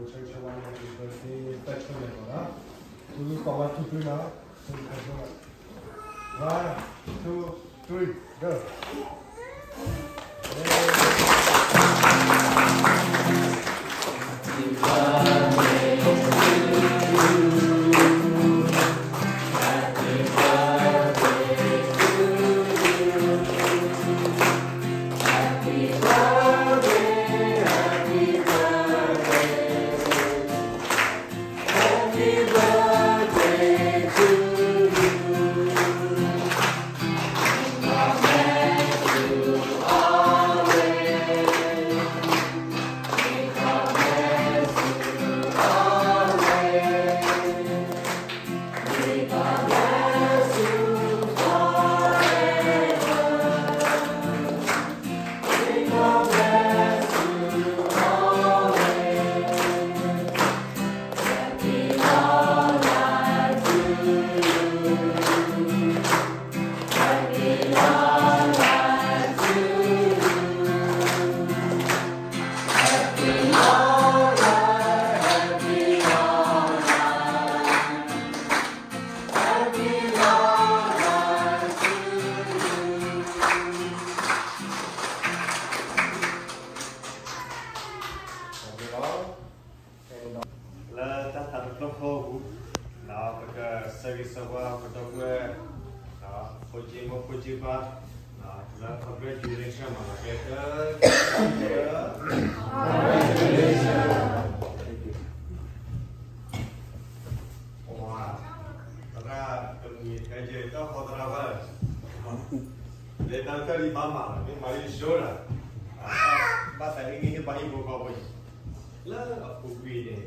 Church one, happy birthday, special level, huh? Two, for one, two, three, now. One, two, three, go.လၢတၢ်သးတဖျၢၣ်ဃီပူၤ, ပကဆၢဂ့ၤဆၢဝါပဒီပုၢ်ဝဲၢ်, ဖိက့မုၣ်ဖိက့ပၢ်, လၢ congratulation မၤလီၤကဲတၢ်, congratulation, သရၣ်တမံၤဟဲက့ၤတၢ်ဃီသရၣ်ဘၣ်, လၢတၢ်တၢ်လံဘၣ်မၤလီၤ မ့ၢ်မၤလံယိဒၣ်, ဘၣ်သးဟ့ၣ်ဂံၢ်ဟ့ၣ်ဘါဟံၣ်ဖိဃီဖိအံၤ, လၢအပူၤကွံာ်န့ၣ်,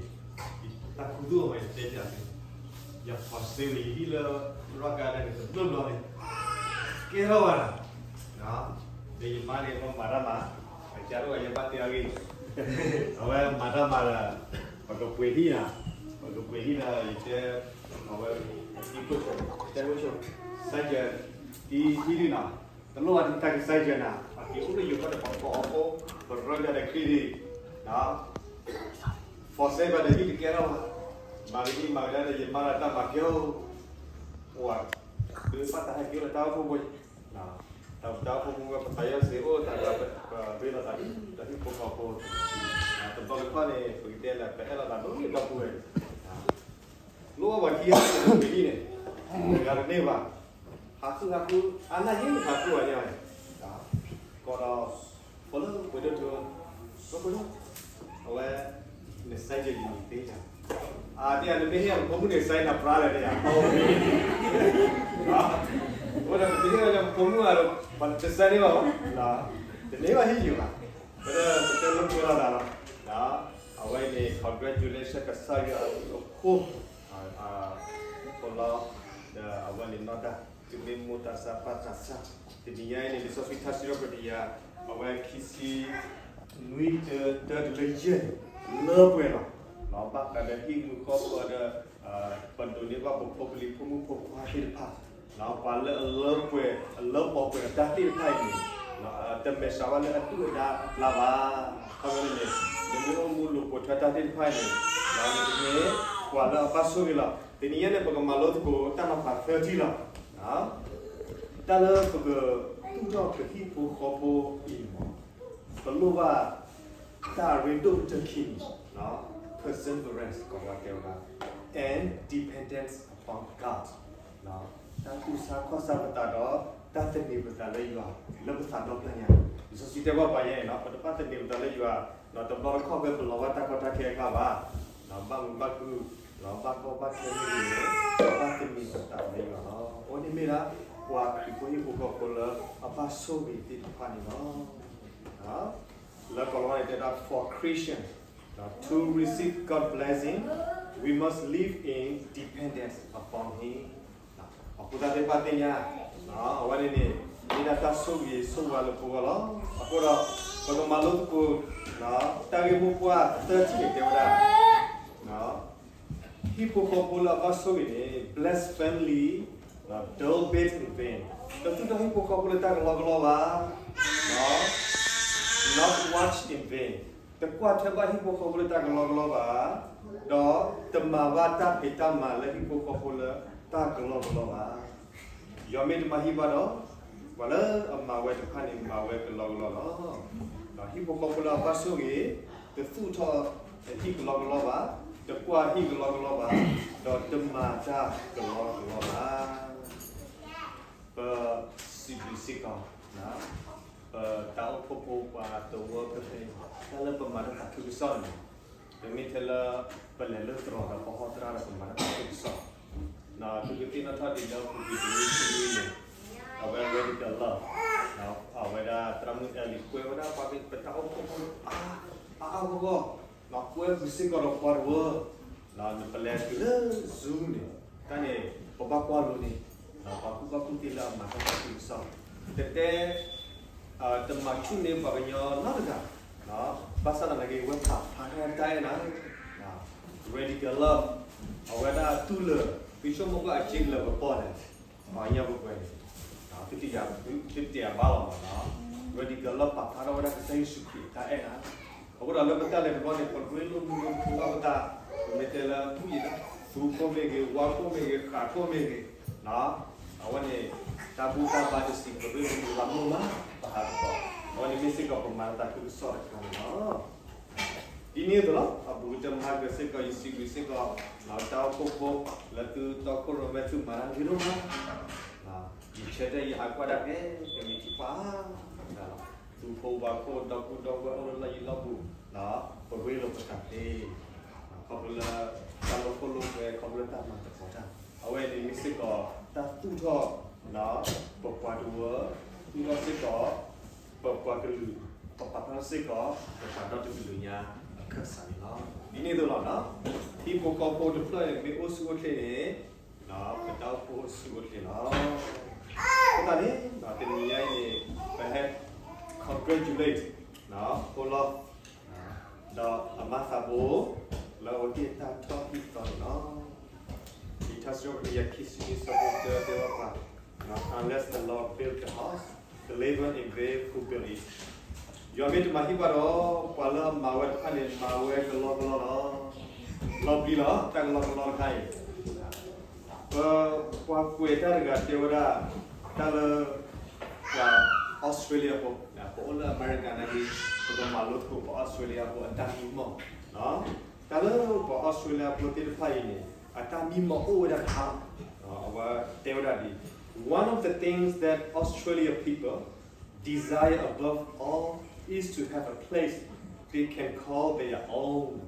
တၢ်ခူသူၣ်အဝဲတဲပၠးသု, ယဖီၣ်စ့ဝံၤယဟံၣ်လၢရၢၢ်ကါဒၢ်န့ၣ် တဘျီဘျီန့ၣ်, ကဲထီၣ်ဘၣ်နၤ, ဒီးယမါန့ၣ် ပမၤတၢ်မၤ, ပကစၢ်ဒိၣ်အယဲဘၣ်တဲအဂ့ၢ်, အဝဲမၤတၢ်မၤဒီး, ပကပှ့ၤဟံၣ်နၤ, ပကပှ့ၤဟံၣ်နၤ ယတဲ, အဝဲ, တဲဝဲဆိ, စဲကဲ, တံဟံၣ်ဒုနၤ, တလိၣ်ဘၣ်တၢ်ကစၢ်ယွၤနၤ, အက့ၤအိၣ်လၢယိၤကီၢ်ဒီးပှၤဖီအီဖိ, ပရၢကါဒီးခရံာ်ဒံး, ဖီၣ်စ့ဘၣ်ဒီးဟံၣ်တကဲထီၣ်ဘၣ်, မၤကဒံမၤကဒါဒီးယမါဒီးတၢ်မၤကဲအိၣ်, အိၣ်, ဒုးဘၣ်တၢ်ဟဲက့ၤအိၣ်လၢတၢ်အိၣ်ဖှိၣ်ဖိ, တၢ်အိၣ်ဖှိၣ်ဖိဝဲ ပသးယီၤစ့အိၣ်တၢ်ဒီးပရ့လိာ်သးဒီးဟံၣ်ဖိဃီဖိ, တဘျီတခီၣ်န့ၣ် ပကတဲလၢပအဲၣ်လိာ်သးဒိၣ်န့ၢ်ဒီပုၢ်ဝဲၢ်, လိၣ်ဘၣ်ပှၤခံဂၤပှ့ၤဟံၣ်န့ၣ်, တဂၤတန့ၢ်ဘၣ်, ဟးဃုဟးဃု, အါနၢ်ဟ့ၣ်ဟးဃုအီၤညါန့ၣ်, ကီးဒီး, ပလၢပှဲၤဒိၣ်ထူ, ပှဲၤဒိၣ်, အဝဲ, နစဲကဲယမံၤသ့ယၤ, အါဒ်အံၤ နမ့ၢ်ဟ့ၣ်အဖိမုၣ်န့ၣ် စဲနၤပြါလဲၣ်န့ၣ်ယၤ, အဝဲဒၣ်ပတဟ့ၣ်ဝဲလၢပဖိမုၣ်အံၤ, ပတစဲန့ၢ်ဘၣ်, တန့ၢ်ဘၣ်ဟ့ၣ်ယၤဘၣ်, ပတ, ပတဲလၢပှဲၤလီၤသးလီၤ, အဝဲန့ၣ် congratulation ကစၢ်ယွၤအဘျုးအဖှိၣ်, ဖိလီၤ, ဒီးအဝဲန့ၣ်နီၢ်တၢ်, သုမ့ၢ်မိၢ်သးစၢ်ပၢ်သးစၢ်, တနံၤညါအံၤန့ၣ် လံာ်စီဆှံထါစံးထီၣ်ပတြၢၤ, အဝဲခံဆံ, နွံတၢတၢတလၢယဲၢ်န့ၣ်, လၢပှဲၤလီၤ, ဘၣ်ဃးဒီးဟံၣ်မုၢ်ဃီပၢၤဒီး, ပဒိးန့ၢ်ဘၣ်ပဖိပလံၤဖိမုၣ်ဖိခွါသ့ၣ်တဖၣ်, ပှၤလၢအလၢပှဲၤ, အလၢပှဲၤပှဲၤအတၢ်သ့ၣ်တဖၣ်အံၤန့ၣ်, တမဲာ်ဆှးဘၣ်လၢအဒုၣ်အဒါအကျါဘၣ်, ခီဖျိန့ၣ်, နမ့ၢ်အိၣ်မူလိာ်ပိာ်ထွဲတၢ်သ့ၣ်တဖၣ်အံၤန့ၣ်, နမ့ၢ်, ပှၤလၢအဘၣ်ဆိၣ်ဂ့ၤလီၤ, တနံၤညါန့ၣ် ပကမၤလိသကိးတၢ်နီၤဖးသၢထံၣ်လီၤ. တၢ်လၢပကသူၣ်ထီၣ်ပဟံၣ်ဖိဃီဖိအံၤန့ၣ်, ပလိၣ်ဘၣ်တၢ်အရ့ဒိၣ်ကတၢၢ်ခံန့ၣ်, perseverance ကီးဝဲတဲဝဲဒၣ်, and dependence upon God, တၢ်ကူၣ်ဆါခီၣ်ဆါပသးဒီး တၢ်သန့ၤပသးလၢယွၤ လၢပသးဒီဖျၢၣ်ညါ, လံာ်စီဆှံတဲဘၣ်ပှၤယဲန့ၣ် ပတဘၣ်သန့ၤပသးလၢယွၤ, တဘျီတခီၣ်ဖဲပလီၤဘၣ်တၢ်ကီတၢ်ခဲအကျါဘၣ်, ဘၣ်မုာ်ဘၣ်ခုၣ်, ဘၣ်ကီဘၣ်ခဲမ့ၢ်ဂ့ၤန့ၣ်, ဘၣ်သန့ၤပသးလၢယွၤလီၤ. အဝဲန့ၣ်မ့ၢ်ဒၣ် ပှၤခရံာ်ဖိဟံၣ်ဖိဃီဖိလၢအဘၣ်ဆိၣ်ဂ့ၤသ့ၣ်တဖၣ်န့ၣ်လီၤ. လၢကီးလီန့ၣ်တဲဒၣ် for Christian, to receive God blessing, we must live in dependence upon Him. အဃိသတးသ့ၣ်တဖၣ်သ့ၣ်ညါ, အဝဲန့ၣ်န့ၣ် မ့ၢ်ဒၣ်တၢ်ဆိၣ်ဂ့ၤဆိၣ်ဝါလၢပဂီၢ်လီၤ. အဃိဒီး ပကမၤလိသကိး တၢ်ဂ့ၢ်မိၢ်ပှၢ်သၢထံၣ်န့ၣ်တဲဝဲဒၣ် ဟံၣ်ဖိဃီဖိလၢအဘၣ်ဆိၣ်ဂ့ၤန့ၣ် bless family, don't bathe in vain, တသူၣ်ထီၣ်ဟံၣ်ဖိဃီဖိလၢတၢ်ကလီကလီဘၣ်, not wash in vain. တကွၢ်ထွဲဘၣ်ဟံၣ်ဖိဃီဖိလၢတၢ်ကလီကလီဘၣ်, ဒီးတမၤဘၣ်တၢ်ဖံးတၢ်မၤလၢဟံၣ်ဖိဃီဖိလၢတၢ်ကလီကလီဘၣ်. ယွၤမ့ၢ်တမၤဟံၣ်ဘၣ်ဒီး, ပှၤလၢအမၤဝဲတဖၣ်န့ၣ် မၤဝဲကလီကလီလီၤ. ဒီးဟံၣ်ဖိဃီဖိလၢအဘၣ်ဆိၣ်ဂ့ၤ, တသူၣ်ထီၣ်ဟံၣ်ကလီကလီဘၣ်, တကွၢ်ဟံၣ်ကလီကလီဘၣ်, ဒီးတမၤတၢ်ကလီကလီဘၣ်. ပစံးဘျုးစ့ၢ်ကီး ပတၢ်အိၣ်ဖှိၣ်ဖိပှၤသဝီဖဲဖဲအံၤ, တၢ်လၢပမၤတၢ်သးခုကစီၣ်န့ၣ်, ပမ့ၢ်ထဲလၢပလဲၤလၢသရိာ်ဒီးပဟီၣ်သရၣ်ဒီးပမၤတၢ်သးခုကစီၣ်, ဒီးသုကသ့ၣ်နီၣ်ထီၣ်ဒံးလၢပူၤကွံာ်တနွံဆံနွံန့ၣ်, အဝဲ Radical Love, အဝဲဒၣ်သရၣ်မုၣ်အဲလံၤကွဲးဝဲဒၣ်ပှၤပတၢ်အိၣ်ဖှိၣ်ဖိအါအါဂီၢ်ဂီၢ်, ဒီးကွဲမုာ်စ့ၢ်ကီးဒီးပှၤတဝၢ, ဒီးနပလဲၤတုၤလၢ Zoom န့ၣ်, တၢ်န့ၣ် ပဘၣ်ကွၢ်လိန့ၣ်, ဒီးပှၤကူၣ်ဘၣ်ကူၣ်သ့လၢအမၤတၢ်သးခုကစီၣ်, တတဲ တမၤဆူၣ်န့ၢ်ပှၤကညီနီတဂၤ, ဘၣ်ဆၣ်သနာ်က့ ဝဲပာ်ဖျါထီၣ်တၢ်အဲၣ်နၤ, Radical Love, အဝဲဒၣ်တူၢ်လၢာ်, သုဆိကမိၣ်ကွၢ်အစ့ကလၢာ်ပပီၢ်လဲၣ်, ပှၤကညီပပှဲၤန့ၣ်, သုတတဲအဘၣ်လီၤမး, Radical Love ပာ်ဖျါထီၣ်ဝဲဒၣ်ကစၢ်ယ့ၣ်ၡူးခရံာ်အတၢ်အဲၣ်နၤ, အဃိဒီးလၢပတၢ်လဲၤတဘျီန့ၣ် ပရ့လိာ်မုာ်လိာ်ပှၤသး, ပမ့ၢ်တဲလၢ သူၣ်ခိၣ်မ့ၢ်ဂ့ၤ, ဝါခိၣ်မ့ၢ်ဂ့ၤ, ဃးခိၣ်မ့ၢ်ဂ့ၤ, အဝဲန့ၣ် တၢ်ဘူၣ်တၢ်ဘါတစံး ပရ့လိာ်မုာ်လိာ်မး ပဟးသကိး, အဝဲန့ၣ်မ့ၢ်စ့ၢ်ကီးပမၤတၢ်သးခုကစီၣ်တခါန့ၣ်လီၤ. ဒ်န့ၣ်အသိးလီၤ, အဘူးကတၢၢ်မၤကစ့ၢ်ကီး ယစံးဘျုးစ့ၢ်ကီး တၢ်အိၣ်ဖှိၣ်ဖိ လၢသုတီခိၣ်ရိၣ်မဲသုမၤတၢ်ဂ့ၤဒိၣ်မး, ယဆၢထၢၣ်ယဟးကွၢ်ဒၣ်ဖဲ ကမံးတံာ်ပၤ သူၣ်ဖိဝါခိၣ် ဒီပုၢ်ဒီဝဲၢ်အိၣ်လၢလီၢ်ယံၤလီၢ်ဘူး, ပရ့လိာ်ပသးသ့, ခီဖျိလၢ တၢ်လိာ်ခိၣ်လိာ်ကွဲ ခီဖျိလၢတၢ်မၤသကိးတၢ်, အဝဲန့ၣ်မ့ၢ်စ့ၢ်ကီး တၢ်သူၣ်ထီၣ် ပပှၤတဝၢ, သူၣ်ထီၣ်စ့ၢ်ကီး ပပှၤကလုာ်, ပပာ်ဖျါစ့ၢ်ကီး ပပှၤဒီတကလုာ်ညါအခၢၣ်စးန့ၣ်လီၤ. ဒ်န့ၣ်အသိးလီၤ, ဟံၣ်ဖိဃီဖိတဖျၢၣ်န့ၣ် မ့ၢ်အိၣ်ဆူၣ်အိၣ်ချ့န့ၣ် ပတၢ်အိၣ်ဖှိၣ်အိၣ်ဆူၣ်အိၣ်ချ့လီၤ. အဃိသတးန့ၣ် တနံၤညါအံၤန့ၣ် ပဟဲ congratulate ဖိလီၤ, ဒီးအမါသးဘိ လၢအဝဲသ့ၣ်အတၢ်ထီၣ်ဟံၣ်သီန့ၣ်လီၤ. လံာ်ထါစံးထီၣ်ပတြၢၤ ခံဆံခံ ဆၢဖိတၢတဲဘၣ်ပှၤ, Unless the Lord build the house, the labor in vain who build it. ယွၤမ့ၢ်တမၤဟံၣ်ဘၣ်ဒီး ပှၤလၢအမၤဝဲတဖၣ်န့ၣ် မၤဝဲကလီကလီလီၤ. လီၤပျံၤလီၤ တၢ်ကလီကလီတခါအံၤ, ပပှၤကွဲးတၢ်တဂၤတဲဝဲဒၣ်, တၢ်လၢ ပှၤ Australia ဖိ, ပအိၣ်လၢအမဲရကၤနာ်က့, ပကမၤလိသကိးပှၤ Australia ဖိအတၢ်မံမီၢ်, တၢ်လၢပှၤ Australia ဖိသ့ၣ်တဖၣ်အံၤန့ၣ် အတၢ်မံမီၢ်အိၣ်ဝဲဒၣ်တခါ, အဝဲတဲဝဲဒၣ်ဒ်, One of the things that Australia people desire above all is to have a place they can call their own.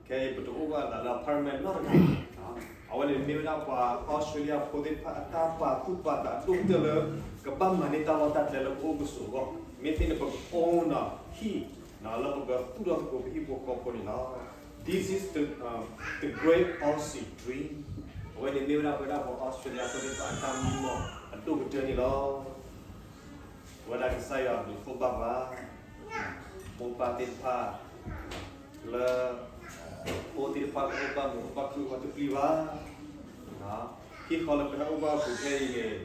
ခဲအံၤပတအိၣ်ဘၣ်သးလၢ apartment နီတဂၤ, အဝဲန့ၣ်မ့ၢ်ဝဲဒၣ်ပှၤ Australia ဖိသ့ၣ်တဖၣ်အတၢ်ပာ်သူၣ်ပာ်သးအဒိၣ်ကတၢၢ်လၢ ကဘၣ်မၤန့ၢ်တၢ်လီၢ်တၢ်ကျဲလၢပအိၣ်ကဆိးအဂီၢ်, မ့ၢ်သ့န့ၣ် ပက own ဒီးဟံၣ် လၢပကသူၣ်ထီၣ်သကိးပဟံၣ်ဖိဃီဖိန့ၣ်လီၤ. This is the, um, the great Aussie dream. အဝဲန့ၣ်မ့ၢ်ဝဲဒၣ်ပဝဲဒၣ်ပှၤ Australia ဖိသ့ၣ်တဖၣ်အတၢ်မံမီၢ်အဒိၣ်ကတၢၢ်န့ၣ်လီၤ. ပဝဲဒၣ်ကစၢ်ယွၤအဘျုးအဖှိၣ်ဘၣ်ပှၤ, မိၢ်ပၢ်သ့ၣ်တဖၣ် လၢ ဖိသ့ၣ်တဖၣ်ကအိၣ်ဘၣ်မုာ်အိၣ်ဘၣ်ခုၣ်အဂီၢ်တပျံၤဘၣ်. ဟံၣ်ဃီလၢပဟဲအိၣ်ဘၣ်အပူၤခဲအံၤန့ၣ်,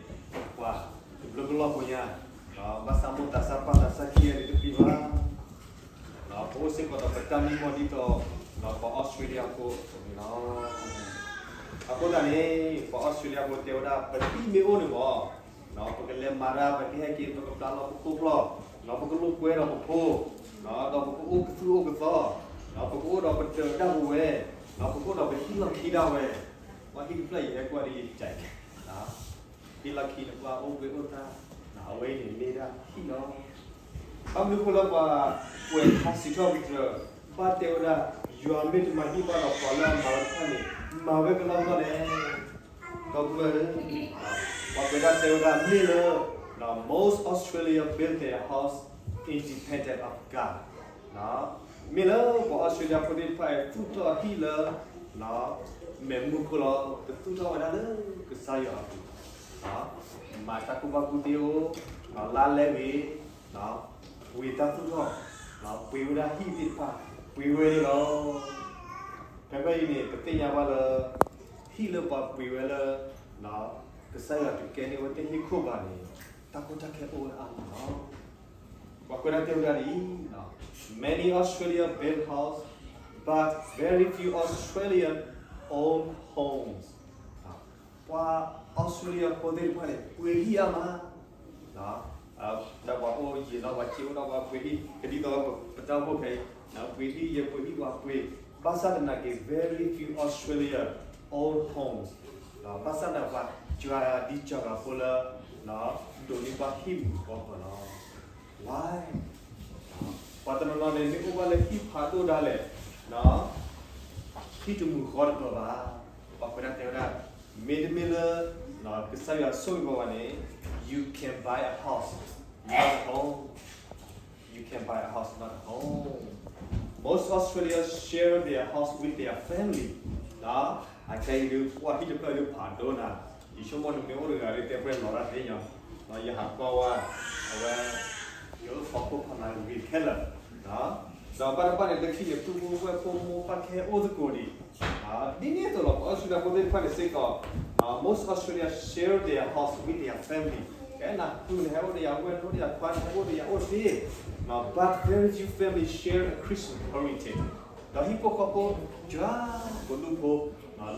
ပှၤတဘျုးကလီၢ်ဖိညါ, ဘၣ်ဆၣ်မိၢ်သးစၢ်ပၢ်သးစၢ်ခံဂၤန့ၣ်တပျံၤဘၣ်. ပအိၣ်စ့ၢ်ကီးဒီးပတၢ်မံမီၢ်ဒ်သိး ပှၤ Australia ဖိအသိးန့ၣ်လီၤ. အဃိသတးန့ၣ် ပှၤ Australia ဖိတဲဝဲဒၣ် ပသံမ့ၢ်အိၣ်န့ၣ်မး ပကလဲၤမၤတၢ် ပကဟဲက့ၤ ပကပျၢ်လီၤပခိၣ်ပျီၢ်, ပကလိာ်ကွဲဒီးပဖိ, ဒီးပကအိၣ်ကသူၣ်အိၣ်ကသီ, ပကအိၣ်ဒီးပတၢၤဒၣ်ပဝဲ, ပကအိၣ်ဒီးပဟံၣ်လီၢ်ခံဒၣ်ဝဲ, ပှၤဟံၣ်တဖျၢၣ်အံၤဟဲကွၢ်ဒ်ယတဲ, ဟံၣ်လီၢ်ခံန့ၣ်ပှၤအိၣ်ဂ့ၤအိၣ်သါ, အဝဲအံၤန့ၣ်မ့ၢ်ဒၣ်ဟံၣ်လီၤ. ဘၣ်မနုၤအဃိလၢပှၤကွဲးထါစံးထီၣ်ပတြၢၤ ဘၣ်တဲဝဲဒၣ် ယွၤမ့ၢ်တမၤဟံၣ်ဘၣ်ဒီးပှၤလၢအမၤဝဲတဖၣ်န့ၣ် မၤဝဲကလီကလီလဲၣ်. ဒီပုၢ်ဝဲၢ်ဧၢ, ပှၤကွဲးဒၣ်တဲဝဲဒၣ်မ့ၢ်လၢ most Australia build their house independent of God. မ့ၢ်လၢပှၤ Australia ဖိသ့ၣ်တဖၣ်အံၤ သူၣ်ထီၣ်အဟံၣ်လၢ မဲာ်မူခိၣ်လီၤ, တသူၣ်ထီၣ်ဝဲဒၣ်လၢကစၢ်ယွၤအပူၤ, မၤတၢ်ကူၣ်ဘၣ်ကူၣ်သ့အိၣ်, လါလဲဂ့ၤ, ပှ့ၤတၢ်သူၣ်ထီၣ်, ပှ့ၤဝဲဒၣ်ဟံၣ်သ့ၣ်တဖၣ် ပှ့ၤဝဲန့ၣ်လီၤ. ဖဲဖဲအံၤန့ၣ် ပသ့ၣ်ညါဘၣ်လၢ ဟံၣ်လၢပှၤပှ့ၤဝဲလၢ ကစၢ်ယွၤတကဲန့ၢ်ဝဲတဟံၣ်ခိၣ်ဘၣ်န့ၣ် တၢ်ကီတၢ်ခဲအိၣ်ဝဲအါမးလီၤ. ပှၤကွဲးတၢ်တဲဝဲဒၣ်ဒ်အံၤ, Many Australia build house, but very few Australian own homes. ပှၤအီစထြ့လယါဖိသ့ၣ်တဖၣ်န့ၣ် ပှ့ၤဟံၣ်အါမး, ဒီးပှၤအိၣ်ယံာ်လီၤ ပှၤစ့အိၣ်ဒီးပှၤပှ့ၤဟံၣ် ကဒ်သိးပတၢ်အိၣ်ဖှိၣ်ခဲအံၤ, ပှ့ၤဟံၣ်ယဲပှ့ၤဟံၣ်ပှၤပှ့ၤ, ဘၣ်ဆၣ်သနာ်က့ very few Australia own homes. ဘၣ်ဆၣ်သနာ်က့ ပှၤစှၤဒံစှၤဂၤဖိလၢ ဒိးန့ၢ်ဘၣ်ဟံၣ်မုာ်ဃီပၢၤလီၤ. Why? ပှၤတနီၤနီၤန့ၣ် မ့ၢ်အိၣ်ဘၣ်လၢဟံၣ်ဖးဒိၣ်ဒၣ်လဲာ်, ဟံၣ်တမုာ်ဃီတပၢၤဘၣ်. ပှၤကွဲးတၢ်တဲဝဲဒၣ်, မ့တမ့ၢ်လၢ ကစၢ်ယွၤဆိၣ်ဂ့ၤဘၣ်ဝဲန့ၣ်, you can buy a house, not a home. You can buy a house, not a home. Most Australians share their house with their family. အခဲအံၤဒုး ပှၤဟံၣ်တဖျၢၣ်ဒုးဖးဒိၣ်နၤ, ယဆိကမိၣ်နမ့ၢ်အိၣ်တဂၤဒုး တဲပှဲၤလီၤတၢ်သ့ၣ်ညါ, ယဟးကွၢ်ဝဲ, အဝဲ, ယအိၣ်ဖီခိၣ်ဖးနၤဂ့ၤခဲလၢာ်, ဒီးဘၣ်တဘၣ်န့ၣ် လၢခံန့ၣ် ပုၢ်ဖိဝဲၢ်ဖိမိၢ်ပၢ်ခဲအိၣ်သကိးဒံး, ဒ်န့ၣ်အသိးလီၤ ပှၤအီစထြ့လယါဖိသ့ၣ်တဖၣ်န့ၣ်စ့ၢ်ကီး, most Australians share their house with their family. ကဲနၤ ပုၢ်နဟဲအိၣ်ဒီးယၤ ဝဲၢ်နအိၣ်ဒီးယၤ ခွါနဟဲအိၣ်ဒီးယၤအိၣ်သ့, but very few families share a Christian heritage. ဒီးဟံၣ်ဖိဃီဖိ ယွၤကဒူၣ်ဖိ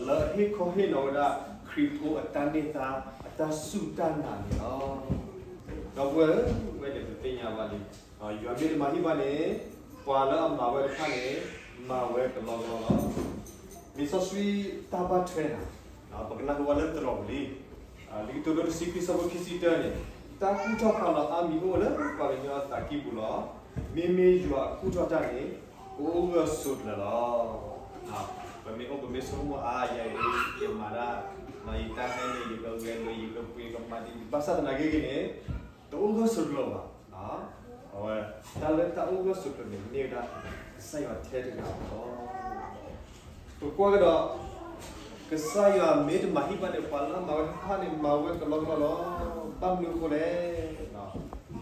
လၢအဟ့ၣ်ခီဟ့ၣ်နီၤဝဲဒၣ် ခရံာ်ဖိအတၢ်န့ၢ်သါ အတၢ်စူၢ်တၢ်နာ်န့ၣ်လီၤ. ဒီပုၢ်ဝဲၢ်ဧၢ, ဝဲန့ၣ်ပသ့ၣ်ညါဘၣ်လံ, ယွၤမ့ၢ်တမၤဟံၣ်ဘၣ်န့ၣ်, ပှၤလၢအမၤဝဲတဖၣ်န့ၣ်, မၤဝဲကလီကလီလီၤ. လံာ်စီဆှံတၢ်ဘၣ်ထွဲနၤ, ပကနၢ်ဟူဘၣ်လၢသရိာ်ပူၤလံ, လံာ်ကတိၤဒိတဆံခွံဆၢဖိခံဆံတၢန့ၣ်, တၢ်ကူၣ်ထီၣ်ဖးလီၤအါမံၤအိၣ်ဝဲလၢပှၤကညီအသးကံၢ်ပူၤလီၤ. မ့မ့ၢ်ယွၤအကူၣ်ထီၣ်တၢ်န့ၣ်, ကအိၣ်ဂၢၢ်ဆိးကျၢၤလီၤ. ပမ့ၢ်အိၣ်ပမ့ၢ်ဆိကမိၣ်အါ ယၤအံၤ ယမၤတၢ်, ယတၢ်ဟဲန့ၣ် ယကဂဲၤလိာ် ယကပှ့ၤကမၤဒ်န့ၣ် ဘၣ်ဆၣ်သနာ်က့ဂ့ၤန့ၣ်, တအိၣ်ဂၢၢ်ဆိးကျၢၤဘၣ်. အဝဲ, တၢ်လၢတၢ်အိၣ်ဂၢၢ်ဆိးကျၢၤန့ၣ် မ့ၢ်ဝဲဒၣ် ကစၢ်ယွၤထဲတဂၤလီၤ. ပကွၢ်ကဒီး, ကစၢ်ယွၤမ့ၢ်တမၤဟံၣ်ဘၣ်န့ၣ် ပှၤလၢအမၤဝဲတဖၣ်န့ၣ် မၤဝဲကလီကလီလီၤ. ဘၣ်မနုၤအဃိလဲၣ်.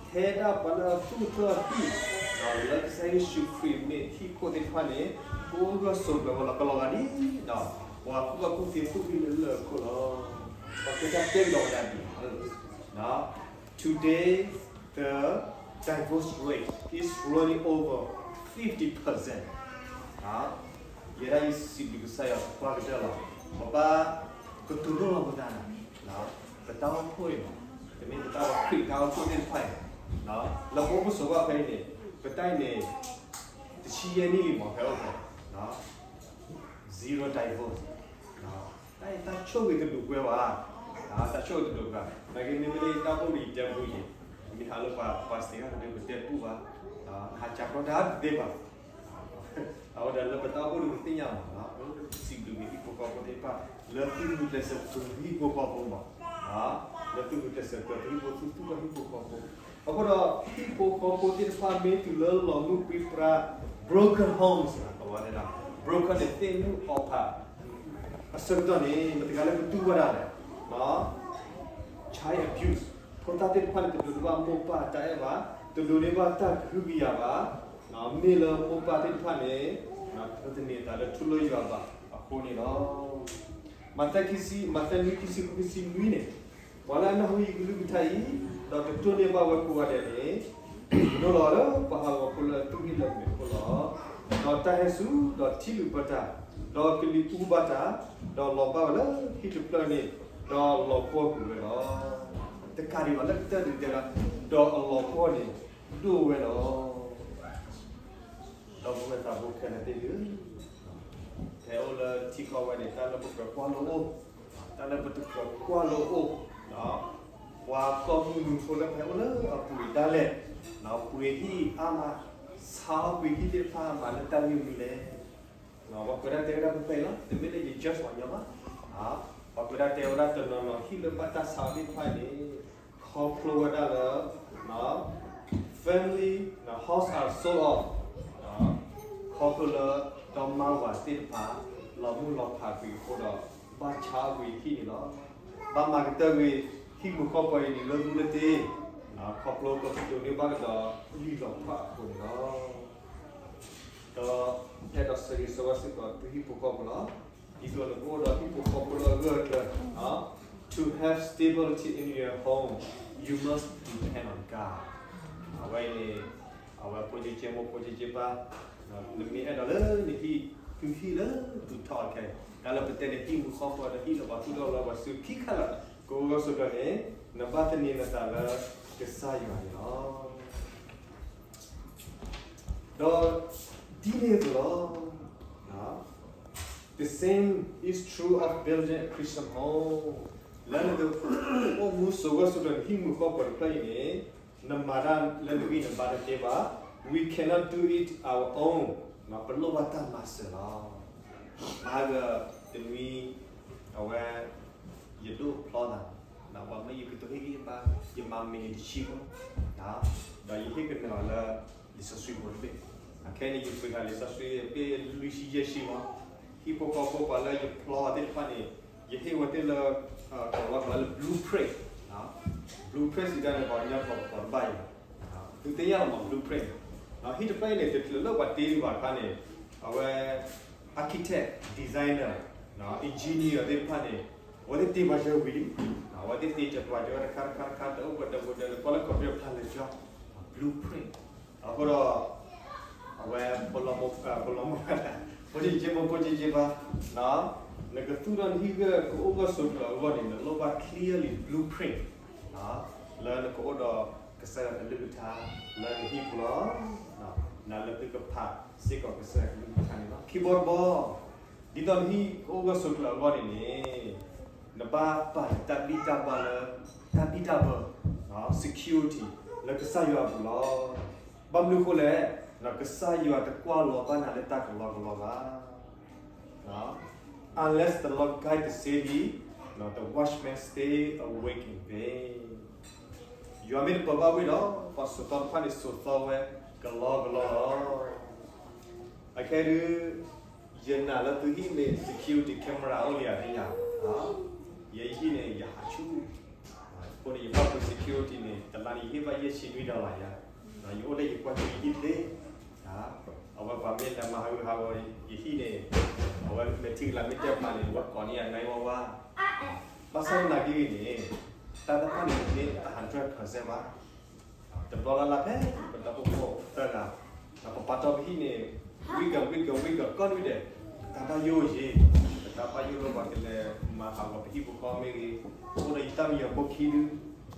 ထဲဒၣ်ပှၤလၢအသူၣ်ထီၣ်အသံၣ်, လၢကစၢ်ယ့ၣ်ၡူးခရံာ်မ့ၢ်ဟံၣ်ခိၣ်သ့ၣ်တဖၣ်န့ၣ်, ကအိၣ်ဂၢၢ်ဆိးကျၢၤဝဲလီၤ ကလီၤဂာ်ဒ်, ပှၤကူၣ်ဘၣ်ကူၣ်သ့သူၣ်ဖှံလၢလၢအခိၣ်လီၤ. ပှၤကဲတၢ်တဲကဒီးဝဲဒၣ်ဒ် Today, the divorce rate is running over fifty percent. ယဲဒၣ်ယစံးဘျုးကစၢ်ယွၤပှၤကတၢၢ်လီၤ. ပဘၣ်ကတိၤဒိၣ်လီၤပသးန့ၣ်, ပတၢ်အိၣ်ဖှိၣ်အံၤ, တမ့ၢ်ပတၢ်အိၣ်ဖှိၣ် ခရံာ်တၢ်အိၣ်ဖှိၣ်သ့ၣ်တဖၣ်အံၤ, လၢပအိၣ်ပဆိးဘၣ်ဖဲအံၤန့ၣ်, ပတၢ်အံၤန့ၣ်, တဆံယဲၢ်နံၣ်လံမး ဖဲအိၣ်ဖဲ zero divorce. တၢ်အံၤတၢ်ဆိၣ်ဂ့ၤတဒိးကွဲဘၣ်, တၢ်ဆိၣ်ဂ့ၤတဒိးကွဲ, နာ်က့မ့မ့ၢ်လၢယတၢ်အိၣ်ဖှိၣ်ဒီးယတဲပူယံၤ, မ့ၢ်ဟးလၢပှၤ ပှၤစံးတၢ်န့ၣ် ပတဲပူဘၣ်, ဟးစးထီၣ်တၢ်တသ့ဘၣ်. အဝဲဒၣ်လၢပတၢ်အိၣ်ဖှိၣ်ဒီးပသ့ၣ်ညါမး, စံးဘျုးက့ၤဟံၣ်ဖိဃီဖိသ့ၣ်တဖၣ်, လၢသုဂုာ်ကျဲးစၢးပှၤဟံၣ်ဖိဃီဖိမး, လၢသုဂုာ်ကျဲးစၢးပှၤဟံၣ်ဖိ သုသူၣ်ထီၣ်ဟံၣ်ဖိဃီဖိ, အဃိဒီး ဟံၣ်ဖိဃီဖိသ့ၣ်တဖၣ်မ့ၢ်တုၤလၢလီၤမုၢ်ပြံပြါ, broken homes, အဝဲဒၣ်, broken န့ၣ် သ့ၣ်မုၣ်အီၣ်ဖး, အဆၢကတီၢ်န့ၣ် မတၤတဂၤလၢကတူၢ်ဘၣ်ဒၣ်လဲာ်, child abuse, ဖိသၣ်သ့ၣ်တဖၣ်န့ၣ် တဒိးန့ၢ်ဘၣ်မိၢ်ပၢ်တၢ်အဲၣ်ဘၣ်, တဒိးန့ၢ်ဘၣ်တၢ်ကဟုကယာ်ဘၣ်, မ့ၢ်လၢမိၢ်ပၢ်သ့ၣ်တဖၣ်န့ၣ်, တန့ၢ်သးလၢထူလၢယွၤဘၣ်အဃိန့ၣ်လီၤ. မးသဲခံဆံ, မးသဲနွံခံဆံဃု ခံဆံနွံန့ၣ်, ပှၤလၢအနၢ်ဟူယကလုၢ်ကထါအံၤ, ဒီးတတိၢ်န့ၢ်ဘၣ်ဝဲကိးဂၤဒဲးန့ၣ်, ယလိၣ်လီၤလၢပှၤဟးဂီၤဖိလၢအသူၣ်ဂ့ၢ်လၢအမုာ်အဃိလီၤ. ဒီးတၢ်ဟဲစူၤဒီးထံလုာ်ဘၢတၢ်, ဒီးကလံၤအူဘၣ်တၢ်, ဒီးလီၤဘၣ်ဝဲလၢဟံၣ်တဖျၢၣ်န့ၣ်, ဒီးလီၤပှီၢ်ကွံာ်ဝဲလီၤ. တကးဒံးဘၣ်လၢကတၢၢ်ဒုးတဲဒၣ်, ဒီးအလီၤပှီၢ်န့ၣ်, ဒိၣ်ဝဲလီၤ. ဒီပုၢ်ဝဲၢ်သးဘိခဲလၢာ်သ့ၣ်ဧၢ, ဖဲအိၣ်လၢထံကီၢ်ဝဲန့ၣ် တၢ်လၢပကြၢးကွၢ်လိာ်အိၣ်, တၢ်လၢပတကြၢးကွၢ်လိာ်အိၣ်, ပှၤကီၢ်မုၢ်နုာ်ဖိလၢဖဲအိၣ်လၢအပူၤဒၣ်လဲာ်, ပှ့ၤဟံၣ်အါမး, ဆါအီၣ်ကွံာ်ဟံၣ်သ့ၣ်တဖၣ်မးလၢတၢ်ဂ့ၢ်မနုၤလဲၣ်. ပှၤကွဲးဒၣ်တဲဝဲဒၣ်ဖဲဖဲအံၤလီၤ, တမ့ၢ်လၢယ judge ပှၤကညီဘၣ်. ပှၤကွဲးဒၣ်တဲဝဲဒၣ်တနီၤနီၤဟံၣ်လၢဘၣ်တၢ်ဆါအီၣ်သ့ၣ်တဖၣ်န့ၣ်, ခီဖျိဝဲဒၣ်လၢ family, house are sold off, ခီဖျိလၢ ဒီမါဝၤသ့ၣ်တဖၣ် လီၤမုၢ်လီၤဖးကွံာ်အဃိဒီး ဘၣ်ဆါအီၣ်ကွံာ်ဟံၣ်န့ၣ်လီၤ. ဘၣ်မၤကတၢၢ်ကွံာ် ဟံၣ်မုာ်ဃီပှၤအံၤန့ၣ်လၢမူလၢတ့, ခီဖျိကဒိးန့ၢ်ဘၣ်ကဒီးလံာ်လီၤဖးအဃိန့ၣ်လီၤ. ဒီးအဲၣ်ဒိးဆၢဂ့ၤဆၢဝါစ့ၢ်ကီးသုဟံၣ်ဖိဃီဖိလီၤ. ဒ်သိးနကအိၣ်ဒီးဟံၣ်ဖိဃီဖိလၢအဂၢၢ်အကျၢၤ, to have stability in your home, you must depend on God. အဝဲအံၤန့ၣ် အဝဲဖိကၠ့ကၠ့မိၢ်ဖိကၠ့ကၠ့ပၢ်, နမ့ၢ်အဲၣ်ဒိးလၢနဟံၣ် သုဟံၣ်လၢသုထီၣ်ခဲအံၤ တၢ်လၢပတဲန့ၣ် ဟံၣ်မူဃီဃီဒီးဟံၣ်လၢပှၤသူၣ်ထီၣ်လၢပှၤစုခံခါလၢာ် ကအိၣ်ဂၢၢ်ဆိးကျၢၤန့ၣ် နဘၣ်သန့ၤနသးလၢကစၢ်ယွၤန့ၣ်လီၤ. ဒီးဒ်န့ၣ်အသိးလီၤ. The same is true of building a Christian home. လၢနကအိၣ်မူဆိးဂၢၢ်ဆိးကျၢၤနဟံၣ်မူဃီဃီတဖျၢၣ်အံၤန့ၣ် နမၤတၢ်လၢနဂံၢ်နဘါတသ့ဘၣ်. We cannot do it our own. ပလိၣ်ဘၣ်တၢ်မၤစၢၤလီၤ. မၤဂ့ၤတနွံ အဝဲ ယဒိၣ်ဖျီသး, ပှၤမၢယကတိၤဟ့ၣ်ဂံၢ်ဟ့ၣ်ဘါ, ယမၤမ့ၢ်န့ၢ်တဆံဘၣ်, ဒီးယဟ့ၣ်ကနၢၤအီၤလၢလံာ်စီဆှံဖိတဘ့ၣ်. ခဲအံၤန့ၣ် ယပှ့ၤဃာ်လံာ်စီဆှံအဘ့ၣ်လွံၢ်ဆံယဲၢ်ဆံမး, ဟံၣ်ဖိဃီဖိပှၤလၢယဖျီသ့ၣ်တဖၣ်န့ၣ် ယဟ့ၣ်ဝဲသ့ၣ်လၢ ကိးဝဲကိးလၢ blueprint, blueprint စံးတၢ်န့ၣ် ပှၤကညီကိးတဘၣ်အံၤ သုသ့ၣ်ညါလီၤမး blueprint န့ၣ်, ဟံၣ်တဖျၢၣ်အံၤန့ၣ် တချုးလၢပှၤတ့ဒံးဘၣ်တခါန့ၣ် အဝဲ architect, designer, engineer သ့ၣ်တဖၣ်န့ၣ် အဝဲသ့ၣ်တ့ပှၤယၢၤဝံၤလံ, အဝဲသ့ၣ်တ့တပှၤယၢၤတခါတခါတခါ တအိၣ်ပှဲၤတအိၣ်ပှဲၤဒီး နကွၢ်လၢ computer ဖးလဲၤကၠီ blueprint အဃိဒီး အဝဲ ပလီၤမုၢ် ပလီၤမုၢ် ဖိကၠ့ကၠ့ဖိကၠ့ကၠ့ပၢ်, နကသူၣ်ထီၣ်နဟံၣ်ဂၢၢ်ကအိၣ်ဂၢၢ်ဆိးကျၢၤအဂီၢ်န့ၣ် နလိၣ်ဘၣ် clearly blueprint လၢနကအိၣ်ဒီးကစၢ်ယွၤကလုၢ်ကထါ လၢနဟံၣ်ပူၤလီၤ. နလၢသုကဖးစ့ၢ်ကီးကစၢ်ယွၤကလုၢ်ကထါန့ၣ်လီၤ. ခံဘီတဘီ ဒ်သိးနဟံၣ်ကအိၣ်ဂၢၢ်ဆိးကျၢၤအဂီၢ်န့ၣ်န့ၣ် နဘၣ်ပာ်နတၢ်ဘံၣ်တၢ်ဘၢလၢ တၢ်ဘံၣ်တၢ်ဘၢ security လၢကစၢ်ယွၤအပူၤလီၤ. ဘၣ်မနုၤအဃိလဲၣ်, ကစၢ်ယွၤတကွၢ်လီၤဘၣ်နၤလၢတၢ်ကလီကလီဘၣ်. Unless the Lord guide the city, the watchman stay awake in vain. ယွၤမ့ၢ်တပၢၤဘၣ်ဝ့ၢ်ဒီး ပှၤစိာ်သီတဖၣ်န့ၣ်စိာ်သီဝဲကလီကလီလီၤ. အခဲဒုး ယနာ်လၢသုဟံၣ်န့ၣ် security camera အိၣ်လံဧါ တယၤ, ယဲယဟံၣ်န့ၣ် ယဟးဆူၣ် အဃိန့ၣ် ယဘၣ်ပှ့ၤ security န့ၣ် တလါန့ၣ် ယဟ့ၣ်ဘၣ်ယဲၢ်ဆံနွံ dollar ယၤ, ယအိၣ်လၢယကွၢ်က့ၤယဟံၣ်သ့, အဝဲပှၤမ့ၢ်လဲၤမၤဟးဂူာ်ဟးဂီၤယဟံၣ်န့ၣ် အဝဲမဲာ်ထံကလၤမ့ၢ်တဲပာ်န့ၣ် အဝဲကိးန့ၢ်ယၤနွံဝါဝါ, ဘၣ်ဆၣ်သနာ်က့ဂ့ၤန့ၣ် တၢ်တဖၣ်န့ၣ်မ့ၢ် hundred percent ဘၣ်. တဘျီလၢ်လၢ်ဖဲ ပဒီဖိသၢဂၤ, ပပာ်တီပဟံၣ်န့ၣ် ဝံၣ်ကၢ ဝံၣ်ကၢ ဝံၣ်ကၢ ကိးနွံဒဲး, ပတၢ်ဘၣ်ယိၣ်ယ့ၤ, ပတၢ်ဘၣ်ယိၣ်လၢပှၤကလဲၤမၤဟးဂီၤပဟံၣ်ပဃီမ့ၢ်ဂ့ၤ, အိၣ်ဒီးယတၢ်မံယီၤဖိခံဒု,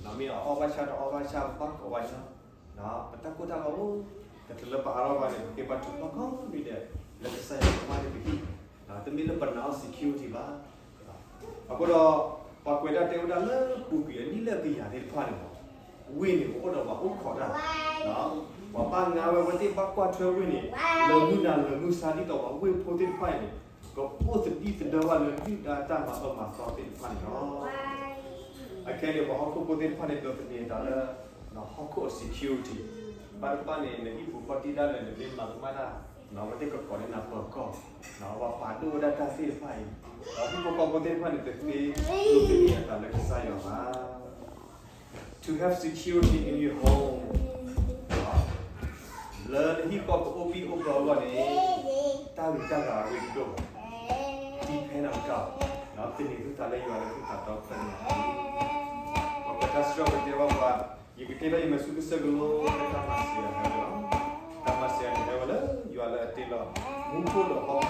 မ့ၢ်အီၣ်ဘၣ်ဆၣ်ဒီးအီဘၣ်ဆၣ် ပဘၣ်ကိးဝဲညီ, ပတၢ်ကိၢ်တၢ်ဂီၤအိၣ်, တချုးလၢပဟးထီၣ်ဘၣ်န့ၣ် ပက့ၤဘါထုကဖၣ်ကိးနွံဒဲး, လၢကစၢ်ယွၤကမၣ်န့ၢ်ပဟံၣ်, တမ့ၢ်လၢပနာ်အီၤ security ဘၣ်. အဃိဒီး ပှၤကွဲးတၢ်တဲဝဲဒၣ်လၢပူၤကွံာ်အနံၣ်လၢကယၤသ့ၣ်တဖၣ်န့ၣ်မး, ဝ့ၢ်န့ၣ် ပအိၣ်ဒီးပှၤအိၣ်ခိးတၢ်, ပှၤဘၣ်ငါဝဲ အဝဲသ့ၣ်ဘၣ်ကွၢ်ထွဲဝ့ၢ်န့ၣ် လၢမုၢ်နၤလၢမုၢ်ဆါ ဒ်သိးပှၤဝ့ၢ်ဖိသ့ၣ်တဖၣ်အံၤန့ၣ် ကအိၣ်သဒံၣ်သဒၢဘၣ်လၢဒုၣ်ဒါတၢ်မၤအၢမၤသီသ့ၣ်တဖၣ်န့ၣ်လီၤ. အခဲအံၤန့ၣ် ပှၤဟီၣ်ခိၣ်ဖိသ့ၣ်တဖၣ်န့ၣ် ဒိးသန့ၤတၢ်လၢ ဟီၣ်ခိၣ်အ security ဘၣ်တဘၣ်န့ၣ် နဟံၣ်ပူၤဃီတံၢ်ဒၣ်လဲာ် နမ့ၢ်မၤကမၣ်တၢ် အဝဲသ့ၣ်ကကိးန့ၢ်နၤပၢၤကီၢ်, ပှၤပာ်ဒိၣ်ဝဲဒၣ်တၢ်သ့ၣ်တဖၣ်အံၤ, ဒီးဟံၣ်ဖိဃီဖိသ့ၣ်တဖၣ်န့ၣ် တသ့ဒိးသန့ၤအသးလၢကစၢ်ယွၤဘၣ်. To have security in your home, လၢနဟံၣ်ဃီကအိၣ်ဘံၣ်အိၣ်ဘၢအဂီၢ်န့ၣ် တၢ်ဂ့ၤတၢ်ဂၤအရ့ဒိၣ်ဘၣ်, depend on God, သန့ၤသုသးလၢယွၤလၢသုသးဒီဖျၢၣ်ညါ, ပှၤကွဲးတၢ်စံးထီၣ်ပတြၢၤဘၣ်ပှၤ, ယကတ့ထီၣ်ယမဲာ်ဆူကစၢၢ်ကလိလၢတၢ်မၤစၢၤအဟဲဝဲလီၤ. တၢ်မၤစၢၤအဟဲဝဲလၢ ယွၤလၢအတ့လီၤ မူခိၣ်ဒီးဟီၣ်ခိၣ်တဂၤ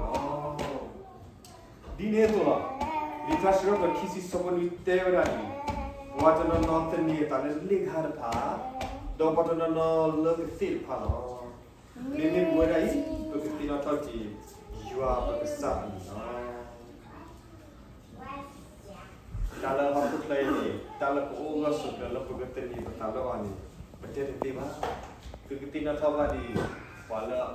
အဃိလီၤ. ဒ်န့ၣ်အသိးလီၤ. လံာ်စံးထီၣ်ပတြၢၤခံဆံဆၢဖိနွံတဲဝဲဒၣ်ဒ်အံၤ, ပှၤတနီၤနီၤသန့ၤအသးလၢလ့ၣ်ကဟၣ်တဖၣ်, ဒီးပှၤတနီၤနီၤလၢကသ့ၣ်တဖၣ်လီၤ. မ့မ့ၢ်ပဝဲဒၣ်အံၤ ပကသ့ၣ်နီၣ်ထီၣ်က့ၤ ယွၤပကစၢ်အမံၤလီၤ. တၢ်လၢဟီၣ်ခိၣ်ချၢအံၤန့ၣ် တၢ်လၢပအိၣ်ဂၢၢ်ဆိးကျၢၤလၢပကသန့ၤပသးလၢအီၤန့ၣ် ပတဲတသ့ဘၣ်. သုကသ့ၣ်နီၣ်ထီၣ်ဘၣ်ဒ်အံၤ, ပှၤလၢ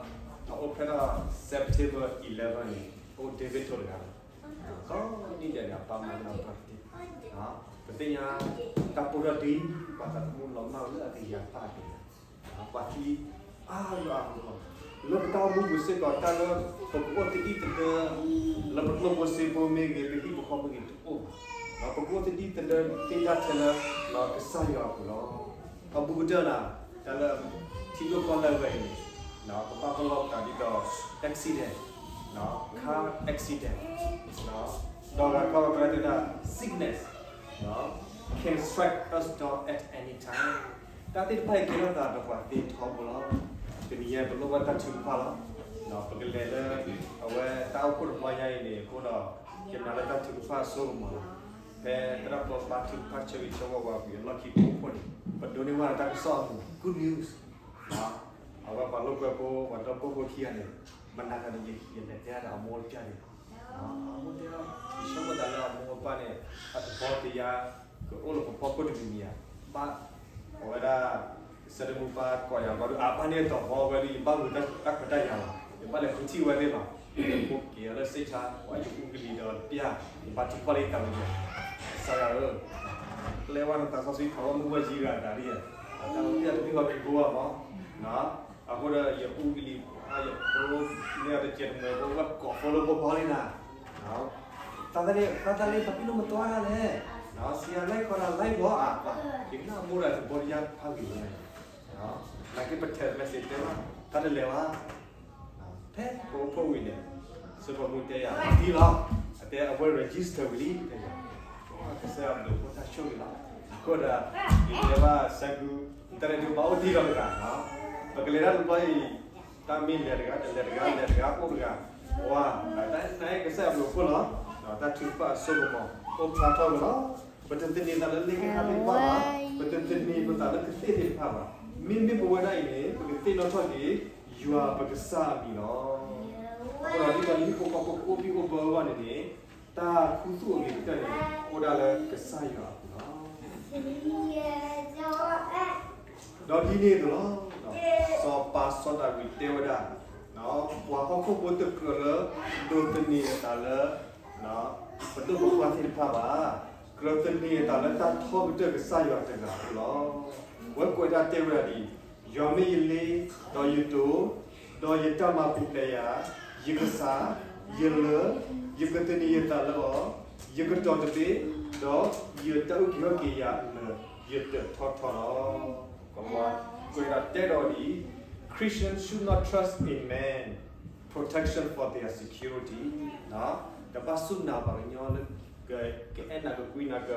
အအိၣ်ဖျဲၣ်ထီၣ် September eleven န့ၣ် အိၣ် David ထိၣ်တဂၤလီၤ. ကိးနံၣ်ဒဲးန့ၣ် အပၢ်မၤန့ၢ်အီၤပှၤကတ့ၢ်, ပသ့ၣ်ညါ တၢ်ပိၢ်ထီၣ်ဒ် ပှၤသးသမူလီၤမၢ်ဝဲလၢအကယၤဖးဒိၣ် ပှၤသံအါဂၤအါဂၤလီၤ. လၢပတၢ်အိၣ်မူပူၤစ့ၢ်ကီး တၢ်လၢပကအိၣ်သဒံၣ်သဒၢ လၢပကျိၣ်ဖိစ့ဖိမ့ၢ်ဂ့ၤ ပဟံၣ်ပဃီမ့ၢ်ဂ့ၤ တအိၣ်ဘၣ်. ပကအိၣ်သဒံၣ်သဒၢသ့ဒၣ်ထဲလၢ ကစၢ်ယွၤအပူၤလီၤ. အဘူးကတၢၢ်န့ၣ် တၢ်လၢထံကျိဖးလၢအဂၤအံၤန့ၣ် ပဘၣ်ပလီၢ်ပသးဒ်သိး accident, car accident, ဒီးဂၤခီဂၤကျါတဲဝဲဒၣ် sickness can strike us down at any time. တၢ်သ့ၣ်တဖၣ်အံၤကဲထီၣ်သးဒီးပှၤသ့ထီဘိလီၤ. တနံၤညါပလိၣ်ဘၣ်တၢ်ထုကဖၣ်လီၤ. ပကလဲၤလၢ အဝဲတၢ်အိၣ်ဖှိၣ်တဘျီညါအံၤန့ၣ်အဃိဒီး ယနာ်လၢတၢ်ထုကဖၣ်အစိကမီၤလီၤ. ဖဲသရၣ်ပၢၤဘါထုကဖၣ်ဆၢဂ့ၤဆၢဝါဝဲပှၤအလီၢ်ခံဖိအဃိန့ၣ် ပဒိးန့ၢ်ဝဲဒၣ်တၢ်ကစီၣ်အမုာ် good news အဝဲပှၤလိာ်ကွဲဖိ ပှၤဒီပုၢ်ဝဲၢ်ခံဂၤန့ၣ် မနၤဂၤန့ၣ် ယလဲၤတဲဒၣ်အမိၢ်တပျၢ်န့ၣ်လီၤ. အမိၢ်တဲအီၤ ယဆိကမိၣ်သးလၢအမိၢ်အပၢ်န့ၣ် အသဘီတယါ ကအိၣ်လၢပဖီခိၣ်တမံၤမံၤဧါ. ဘၣ် အဝဲဒၣ် ကစၢ်တမူပၢ်ကိးယၤဘျီဒုး အဘၣ်န့ၢ်အသဘီဝဲဒုး ယဘၣ်ဂုာ်တၢ်ခွဲးတၢ်ယာ်လီၤ. ယဘၣ်လဲၤဃုထံၣ်ဝဲသ့ၣ်လီၤ. ယဖိက့ၤအီၤလၢစ့ၣ်ဆါ ပှၤယအူကလံၤဒီးတပျၢ် ယဘၣ်ထုကဖၣ်လၢယသးဝံၤ ကစၢ်ယွၤဧၢ ပျဲဝဲနသးစီဆှံ ဖးဝဲမုၢ်ဝဲယံၤဂၤဒၣ်ဒ်ယဲ တၢ်အိၣ်ဖှိၣ်တဘ့ၣ်ဝဲက့ၤဘိအီၤမး အဃိဒီးယအူကလံၤ ယဖိမ့ၢ်အတစဲးတမှဲၤဖိ ဝဲကိးဖိလၢဖိဘီလံနၤ သးသးန့ၣ် သးသးန့ၣ် ပှၤပ့ၤနီၣ်မတၤတဂၤလဲၣ် ဆံးအါလဲၣ်ခီဒၣ်လဲၣ်ဘီအါပှၤ ယကနၣ်အမိၢ်ဒီးသဘီတယါဖးဂ့ၤဝဲ နာ်က့ပ text message တဲဘၣ် တၢ်တလဲၤဘၣ် ဖဲပအိၣ်ဖှိၣ်ဝံၤန့ၣ် စၢဖီမုၢ်တဲယၤ ဒ်လီၤ အတဲအဝဲ register ဝံၤလံ တဲယၤ ကစၢ်ယွၤဘျုးဖှိၣ်တၢ်ဆိၣ်ဂ့ၤလီၤ. အဃိဒီး ယတဲဘၣ်စဲကု တၢ်ရဲၣ်ဒိၣ်ဘၣ်အိၣ်ဒံးဒီးတဂၤ ပကလဲၤတၢ်တဘျီအံၤ တၢ်မ့ၢ်လဲၤတဂၤ တလဲၤတဂၤ လဲၤတဂၤ အိၣ်တဂၤ ပှၤ တၢ်နာ်က့ကစၢ်ယွၤဘျုးဖှိၣ်လီၤ. တၢ်ထုကဖၣ်အစိကမီၤ အိၣ်ဖျါထီၣ်ဝဲလီၤ. ပတသန့ၤသးလၢလ့ၣ်ကဟၣ်သ့ၣ်တဖၣ်ဘၣ်, ပတသန့ၤပသးလၢကသ့ၣ်သ့ၣ်တဖၣ်ဘၣ်. မ့မ့ၢ်ပဝဲဒၣ်အံၤန့ၣ် ပကသ့ၣ်နီၣ်ထီၣ်က့ၤ ယွၤပကစၢ်အမံၤလီၤ. အဃိဒီးဒ်သိးလၢဟံၣ်ဖိဃီဖိကအိၣ်ဘံၣ်အိၣ်ဘၢအဂီၢ်န့ၣ်န့ၣ် တၢ်ခူသူၣ်အဂ့ၤကတၢၢ်န့ၣ် အိၣ်ဒၣ်လၢကစၢ်ယွၤအပူၤလီၤ. ဒီးဒ်န့ၣ်အသိးလီၤ. စီၤပၤစီၤဒၤဝံးတဲဝဲဒၣ်, ပှၤဟီၣ်ခိၣ်ဖိတကြၢးလၢ ဒိးသန့ၤအသးလၢ ပဒိၣ်ပပှၢ်သ့ၣ်တဖၣ်ဘၣ်, ကြၢးသန့ၤအသးလၢတၢ်ထီကတၢၢ်ကစၢ်ယွၤတဂၤအဃိလီၤ. ဝဲကွဲးဒၣ်တဲဝဲဒၣ်ဒ်အံၤ, ယွၤမ့ၢ်ယလ့, ဒီးယတိာ်, ဒီးယတၢ်မၤပူၤဖျဲးယၤ, ယကစၢ်, ယလၢ, ယကသန့ၤယသးလၢအီၤ, ယကတီၤတဘ့ၣ်, ဒီးယတၢ်အုၣ်က့ၤခီၣ်က့ၤယၤလၢယတၢးထီထီလီၤ. ကွဲးဒၣ်တဲဒီးဒ်အံၤ, Christians should not trust in man, protection for their security. တဘၣ်စူၢ်နာ်ပှၤကညီလၢ ကအဲၣ်နၤကကွံနၤက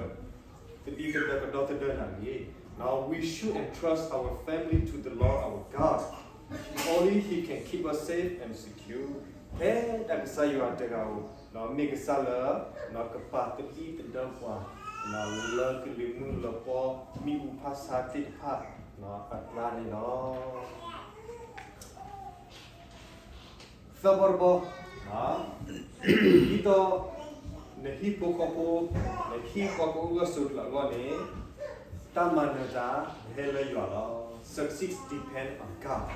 သဒံသဒၢကဒီသဒၢနၤတဂ့ၤ. Now we should entrust our family to the Lord our God. Only He can keep us safe and secure. ဖဲဒၣ်ကစၢ်ယွၤတဂၤဧိၤ, မ့ၢ်ကစၢ်လၢ ကပာ်သဒံသဒၢပှၤ လၢကလံၤမုၢ်လၢပီ မ့ၣ်အူဖၣ်ဆါသ့ၣ်တဖၣ်အကျါန့ၣ်လီၤ. သၢဘီတဘီ, ဒ်သိး နဟံၣ်ဖိဃီဖိ, နဟံၣ်ဃီကအိၣ်ဂၢၢ်ဆိးကျၢၤအဂီၢ်န့ၣ်, တၢ်မၤနၢၤတၢ်ဟဲလၢယွၤလီၤ. Success depend on God.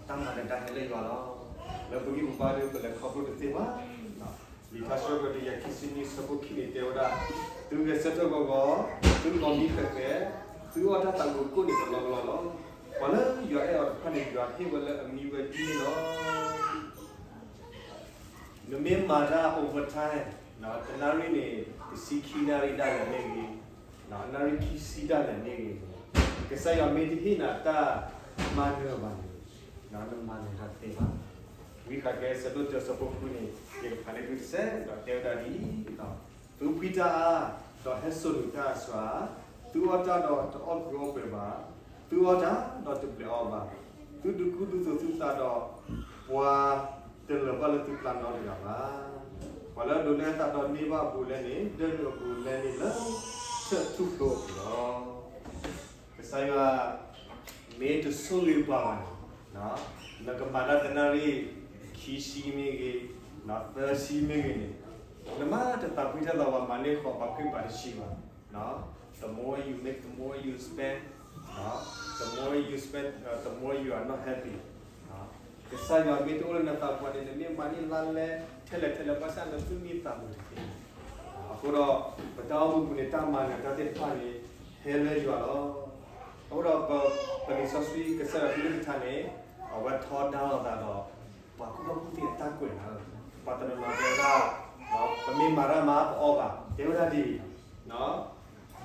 တၢ်မၤနၢၤတၢ်ဟဲလၢယွၤလီၤ. လၢပဂံၢ်ပဘါဒီး ပလဲၤခီဖျိတသ့ဘၣ်. လံာ်ထါစံးပတြၢၤ ယၤခံဆံနွံဆၢဖိခံန့ၣ်တဲဝဲဒၣ်, သုဂဲၤဆၢထၢၣ်ဂီၤဂီၤ, သုလီၤမံဃဲးဃဲး, သုအီၣ်တၢ်သးဂုၤကိၣ်န့ၣ်တလီၢ်တလီၢ်လီၤ. ပှၤလၢယွၤအဲၣ်အီၤတဖၣ်န့ၣ် ယွၤဟ့ၣ်ဝဲလၢအမံဝဲဒ်န့ၣ်လီၤ. နမ့ၢ်မၤတၢ် overtime, တနၣ်ရံၣ်န့ၣ် တဆံခံနၣ်ရံၣ်ဒၣ်လဲာ်မ့ၢ်ဂ့ၤ, နၣ်ရံၣ်ခံဆံဒၣ်လဲာ်မ့ၢ်ဂ့ၤ, ကစၢ်ယွၤမ့ၢ်တဟ့ၣ်နၤတၢ်မၤနၢၤဘၣ်န့ၣ်, နမၤနၢၤတၢ်တသ့ဘၣ်. ဝံဃးကဲဆၢဒိၣ်တၢဆၢဖိဃုန့ၣ် ယကဖးန့ၢ်သုတစဲး ဒီးတဲဝဲဒၣ်ဒ်အံၤ, သုဖှံတၢ်အါ, ဒီးဟဲစိာ်နုာ်တၢ်အစှၤ, သုအီၣ်တၢ်ဒီးတအီၣ်ကုၤအီၣ်ပှဲၤဘၣ်, သုအီၣ်တၢ်ဒီးတဘျဲးအီၣ်ဘၣ်, သုဒုးကူဒုးသိးသုသးဒီး ပှၤတလၢၤဘၣ်လၢသုကျါနီတဂၤဘၣ်. ပှၤလၢအဒိးန့ၢ်အသးဒီးန့ၢ်ဘၣ်အဘူးအလဲန့ၣ် ဒၢနုာ်အဘူးအလဲန့ၣ်လၢ ဆၢထူၣ်ဖျိအပူၤလီၤ. ကစၢ်ယွၤ မ့ၢ်တဆိၣ်ဂ့ၤပှၤဘၣ်န့ၣ်, နကမၤတၢ်တနၣ်ရံၣ် ခံဆံမ့ၢ်ဂ့ၤ, သၢဆံမ့ၢ်ဂ့ၤန့ၣ်, နမ့ၢ်တသးဖှံတၢ်သးဝးမၤန့ၢ်ဃီၤပှၤခွံပှၤတဆံဘၣ်. The more you make, the more you spend, the more you spend, the more you are not happy. ကစၢ်ယွၤမ့ၢ်တအိၣ်လၢနသးပူၤန့ၣ် နမ့ၢ်မၤန့ၢ်လါလဲထဲလဲၣ်ထဲလဲၣ် ဘၣ်ဆၣ်နသုမ့ၢ်သးမုာ်တသ့. အဃိဒီး ပတၢ်အိၣ်မူပူၤန့ၣ် တၢ်မၤနၢၤတၢ်သ့ၣ်တဖၣ်န့ၣ် ဟဲလၢယွၤလီၤ. အဃိဒီး ပလံာ်စီဆှံကစၢ်ယွၤကလုၢ်ကထါန့ၣ် အဝဲထီဒါလိာ်သးဒီး ပှၤကူၣ်ဘၣ်ကူၣ်သ့အတၢ်ကွဲးလီၤ. ပှၤတနီၤနီၤတဲဝဲဒၣ် ပမ့ၢ်မၤတၢ်မၤပအီၣ်ဘၣ် တဲဝဲဒၣ်ဒ်အံၤ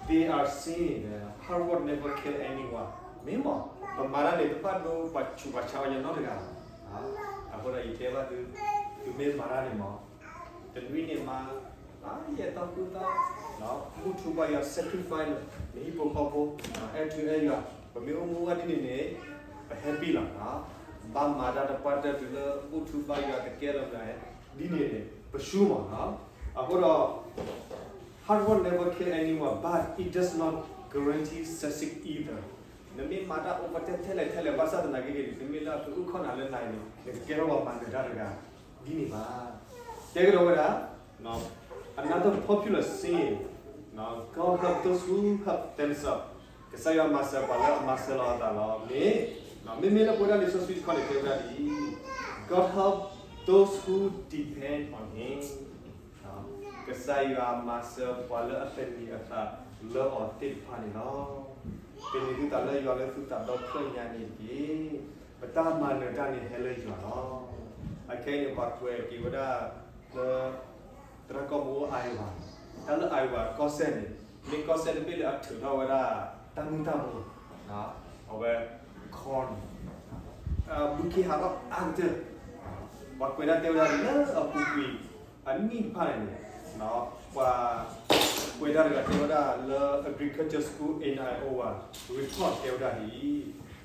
They are saying that hard work never kill anyone. မ့ၢ်မး ပမၤတၢ်န့ၣ် တဘၣ်ဒိပှၤဆူးပှၤဆါအီၤယၤနီတဂၤ. အဃိဒီးယတဲဘၣ်သု, သုမ့ၢ်မၤတၢ်န့ၣ်မး တနွံန့ၣ်မၤ ယဲၢ်သီဃုသီ, မုၢ်ထူဘၣ်ယွၤ sacrifice လၢ နဟံၣ်ဖိဃီဖိ, အဲၣ်ထူအဲၣ်ယွၤ ပမ့ၢ်အိၣ်မူဝဲဒ်န့ၣ်န့ၣ် ပ happy လီၤ. ဘၣ်မၤတၢ်တပှၢ်တၢၢ်တုၤလၢအိၣ်ထူဘၣ်ယွၤတကဲလၢၤမနုၤ ဒ်န့ၣ်န့ၣ် ပဆူမးလီၤ. အဃိဒီး hard work never kill anyone, but it does not guarantee success either. နမ့ၢ်မၤတၢ်အိၣ်ပတဲထဲလဲၣ်ထဲလဲၣ် ဘၣ်ဆၣ်သနာ်က့န့ၣ် နမ့ၢ်လၢအကအုၣ်ခီၣ်နၤလၢနၤအံၤန့ၣ် နကကဲထီၣ်ပှၤမၤနၢၤတၢ်တဂၤ ဒ်န့ၣ်ဘၣ်. တဲကဒီးဝဲဒၣ် another popular saying, God help those who help themselves. ကစၢ်ယွၤမၤစၢၤပှၤလၢအမၤစၢၤလီၤအသးလီၤ. မ့ၢ် မ့မ့ၢ်လၢပဝဲဒၣ်လံာ်စီဆှံတခီန့ၣ် တဲဝဲဒၣ်ဒ်အံၤ, God help those who depend on him. ကစၢ်ယွၤမၤစၢၤပှၤလၢအသန့ၤအသးလၢအီၤသ့ၣ်တဖၣ်န့ၣ်လီၤ. သန့ၤသုသးလၢယွၤလၢသုသးဒီဖျၢၣ်ညါန့ၣ်တက့ၢ်. ပတၢ်မၤနၢၤတၢ်န့ၣ်ဟဲလၢယွၤလီၤ. အခဲအံၤန့ၣ် ပှၤကွဲးက့ၤဝဲဒၣ်လၢ သရၣ်ကီၢ်မ့ၢ်အိၣ် Iowa, တၢ်လၢ Iowa ကီၢ်စဲၣ်န့ၣ် မ့ၢ်ကီၢ်စဲၣ်တဘ့ၣ်လၢအထုးထီၣ်ဝဲဒၣ် တၢ်မုၢ်တၢ်ဘိ အဝဲ corn ဘုခ့ဟးထီၣ်အါကတၢၢ်, ပှၤကွဲးဒၣ်တဲဝဲဒၣ်လၢအပူၤကွံာ်အနံၣ်တဖၣ်န့ၣ်န့ၣ် ပှၤကွဲးဒၣ်တဂၤတဲဝဲဒၣ်လၢ Agriculture School in Iowa report တဲဝဲဒၣ်ဒ်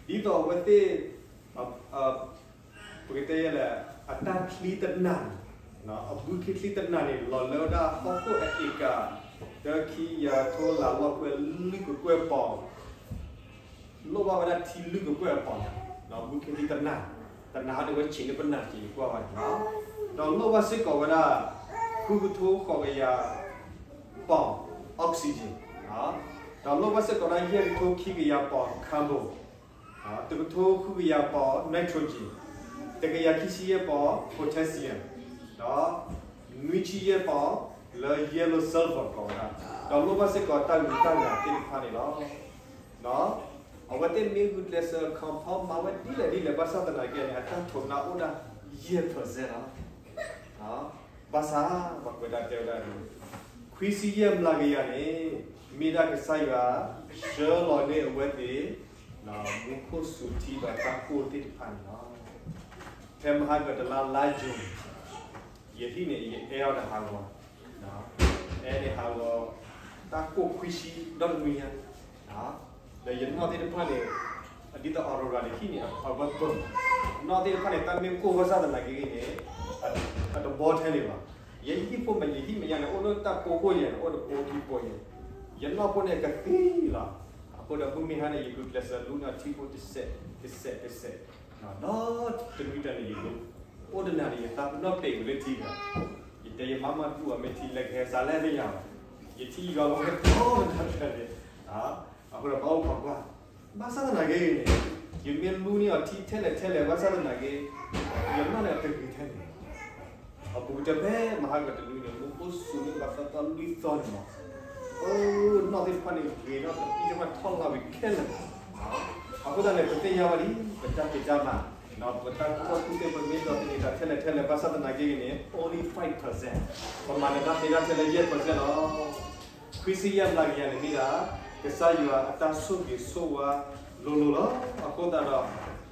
အံၤ, ဒ်သိးအဝဲသ့ၣ် ပကတဲယဲလဲၣ် အတၢ်ချံတနၢ်န့ၣ်, အဘုခ့ချံတနၢ်န့ၣ် လီၤလၢဝဲဒၣ်ဟီၣ်ခိၣ်အ့ကၣ် တၢ ခံ ယၤ ထိ လၤ လီၢ်ကွဲ လွံၢ်ကကွဲၢ်ပီၤ, လိၣ်ဘၣ်ဝဲဒၣ်ထံလွံၢ်ကကွဲၢ်အပီၤ, ဘုခ့ချံတနၢ်, တနၢ်ဟီဒ်ဝဲဆံးန့ၢ်ပနၢ်က့ၤကွၢ်ဘၣ်န့ၣ်လီၤ. ဒီးလိၣ်ဘၣ်စ့ၢ်ကီးဝဲဒၣ် ဃုကထိဃိးကယၤ ပီၤ oxygen, ဒီးလိၣ်ဘၣ်စ့ၢ်ကီးဒၣ်ယဲၢ်ကထိခံကယၤပီၤ carbon, တကထိဃုကယၤပီၤ nitrogen, တကယၤခံဆံယဲၢ်ပီၤ potassium, ဒီးနွံဆံယဲၢ်ပီၤလၢ yellow sulfur ကိးဝဲဒၣ်, ဒီးလိၣ်ဘၣ်စ့ၢ်ကီးတၢ်ဂုၤတၢ်ဂၤသ့ၣ်တဖၣ်န့ၣ်လီၤ. အဝဲသ့ၣ်မ့ၢ်ဂုာ်ကျဲးစၢး compound မၤဝဲဒ်လဲၣ်ဒ်လဲၣ် ဘၣ်ဆၣ်သနာ်က့န့ၣ် အတၢ်ထိးနါအိၣ်ဒၣ်ယဲၢ် percent လီၤ. ဘၣ်ဆၣ် ပှၤကွဲးဒၣ်တဲဝဲဒၣ်န့ၣ် ခွံဆံယဲၢ်မျးကယၤန့ၣ် မ့ၢ်ဒၣ်ကစၢ်ယွၤ ဆှၢလီၤန့ၢ်အဝဲသ့ၣ် မူခိၣ်စူၤထံဒီးတၢ်ကိၢ်သ့ၣ်တဖၣ်န့ၣ်လီၤ. ဖဲမဟါကတလါလါယူၤ ယဟံၣ်န့ၣ် ယအဲၣ်အီၤဒီးဟးဂီၤ, အဲၣ်န့ၣ်ဟးဂီၤ တၢ်ကိၢ်ခွံဆံဒီတနွံညါ, ဒီးယနီၢ်သ့ၣ်တဖၣ်န့ၣ် ဒ်သိး Aurora န့ၣ် ဟံၣ်န့ၣ် အဝဲပၢၢ်, နီၢ်သ့ၣ်တဖၣ်န့ၣ် တၢ်မ့ၢ်ကိၢ်ဘၣ်ဆၣ်သနာ်က့ဂ့ၤန့ၣ် အတဘီထဲန့ၣ်ဘၣ်. ယဟံၣ်ဖိမ့ၢ်ယဟံၣ်မဲာ်ညါန့ၣ် အိၣ်လၢတၢ်ကိၢ်ကိၢ်ယဲၢ်န့ၣ် အိၣ်တကိၢ်ခံကိၢ်ယဲၢ်, ယနီၢ်ဖိန့ၣ်ကသံလီၤ. အဃိဒီးမုၢ်မ့ၢ်ဟါန့ၣ် ယဂုာ်ကျဲးစၢးလူန့ၢ်ထံဖိတစဲး တစဲး တစဲး, ဒီးတနွံတၢ်န့ၣ်ယလူ အိၣ်တနၤန့ၣ် ယသးပ့ၤနီၣ်ပဲာ်ဝဲလၢထံဒီး ယတဲယမါမၢဒူၣ်အီၤမ့ၢ်ထံလဲၤကဟဲစးလဲၣ်သ့ၣ်ညါဘၣ်, ယထံယွၤလီၤဝဲထီတနၤတၢ်န့ၣ်, အဃိဒီးပှၤအိၣ်ခိးကွၢ်, ဘၣ်ဆၣ်သနာ်က့န့ၣ် ယမ့ၢ်လူန့ၢ်အီၤထံထဲလဲၣ်ထဲလဲၣ် ဘၣ်ဆၣ်သနာ်က့ ယနီၢ်န့ၣ်အတဂ့ၤထဲန့ၣ် အပူၤကတၢၢ်ဖဲမဟါကတနွံန့ၣ် မူခိၣ်စူၤန့ၢ်ပှၤသီသီလွံၢ်သီန့ၣ်လီၤ. အိ နီၢ်သ့ၣ်တဖၣ်န့ၣ် ဂ့ၤထီၣ်တပံၢ်တမးထီၣ်လီၤဝံၤခဲလၢာ်လီၤ. အဃိသတးန့ၣ် ပသ့ၣ်ညါဘၣ်ဒ် ပတၢ်ဖံးတၢ်မၤ ပတၢ်ကီၢ်သူၣ်သ့ၣ် ပမ့ၢ်ဒိးသန့ၤတၢ်ထဲလဲၣ်ထဲလဲၣ် ဘၣ်ဆၣ်သနာ်က့န့ၣ် only five percent, ပမၤနၢၤတၢ်သ့တၢ်ထဲလၢယဲၢ် percent လီၤ. ခွံဆံယဲၢ်မျးကယၤန့ၣ်မ့ၢ်ဒၣ် ကစၢ်ယွၤအတၢ်ဆိၣ်ဂ့ၤဆိၣ်ဝါလိၤလိၤလီၤ. အဃိသတးဒီး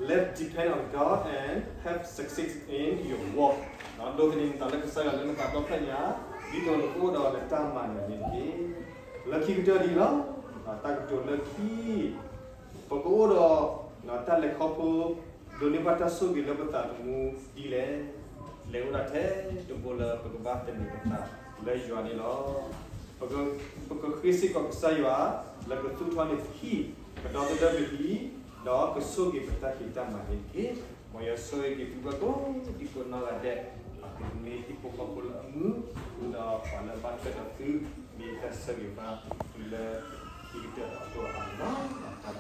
let's depend on God and have success in your work. ဒိးသန့ၤနသးလၢကစၢ်ယွၤလၢနသးဒီဖျၢၣ်ညါ ဒ်သိးနကအိၣ်ဒီးနတၢ်မၤနၢၤန့ၣ်တက့ၢ်. လၢခံကတၢၢ်ဒ်အံၤလီၤ. တၢ်ကတိၤလၢခံ ပကအိၣ်ဒီးတၢ်လဲၤခီဖျိ ဒိးန့ၢ်ဘၣ်တၢ်ဆိၣ်ဂ့ၤလၢပသးသမူဒ်လဲၣ်. လဲၤအိၣ်ဒၣ်ထဲတဘိလၢပကဘၣ်သန့ၤပသးလၢယွၤန့ၣ်လီၤ. ပကဃ့စ့ၢ်ကီးကစၢ်ယွၤ လၢကသူၣ်ထီၣ်န့ၢ်ပဟံၣ် ကဒီသဒၢပဟံၣ် ဒီးကဆိၣ်ဂ့ၤပတၢ်ဖံးတၢ်မၤန့ၣ်တက့ၢ်. မ်ယွၤဆိၣ်ဂ့ၤက့ၤသုဝဲကိးဒံကိးနီၢ်ဂၤဒဲး ကမ့ၢ်ဟံၣ်ဖိဃီဖိလၢအမုာ်ဒီးပှၤလၢဘၣ်ထွဲဒီးသု မ့ၢ်တၢ်ဆၢဂ့ၤဘၣ်သုလၢခံကတၢၢ်အဒိၣ်အါန့ၣ်လီၤ.